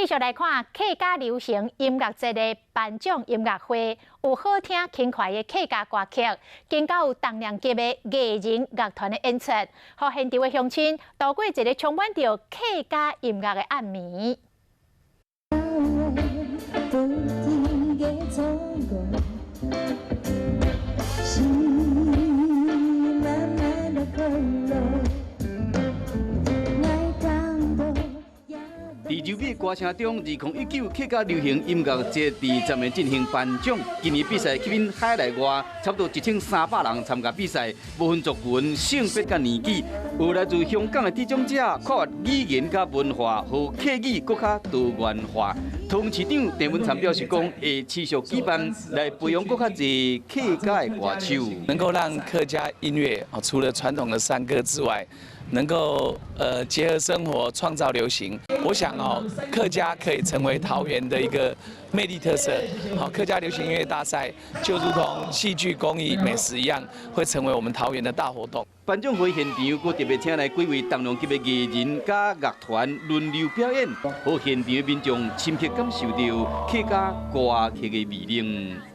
繼續來看客家流行音樂節的頒獎音樂會，有好聽輕快的客家歌曲，更加有重量級的藝人樂團的演出，予現場的鄉親度過一个充滿著客家音樂的暗暝。不停的錯過，是慢慢的快樂。愛感動。佇柔美歌聲中，2019客家流行音樂節佇昨暝進行頒獎。今年比賽吸引海內外差不多1300人參加比賽，無分族群、性別佮年紀，有來自香港的得獎者，跨越語言佮文化，予客語閣較多元化。桃園市長鄭文燦表示講，會持續舉辦來培養閣較濟客家的歌手，能夠讓客家音樂啊，除了傳統的山歌之外，能夠結合生活，創造流行。我想哦，客家可以成為桃園的一個魅力特色。好，客家流行音樂大賽就如同戲劇、工藝、美食一樣，會成為我們桃園的大活動。頒獎會現場，閣特別請來幾位重量級的藝人佮樂團輪流表演，予現場的民眾深刻感受著客家歌曲的魅力。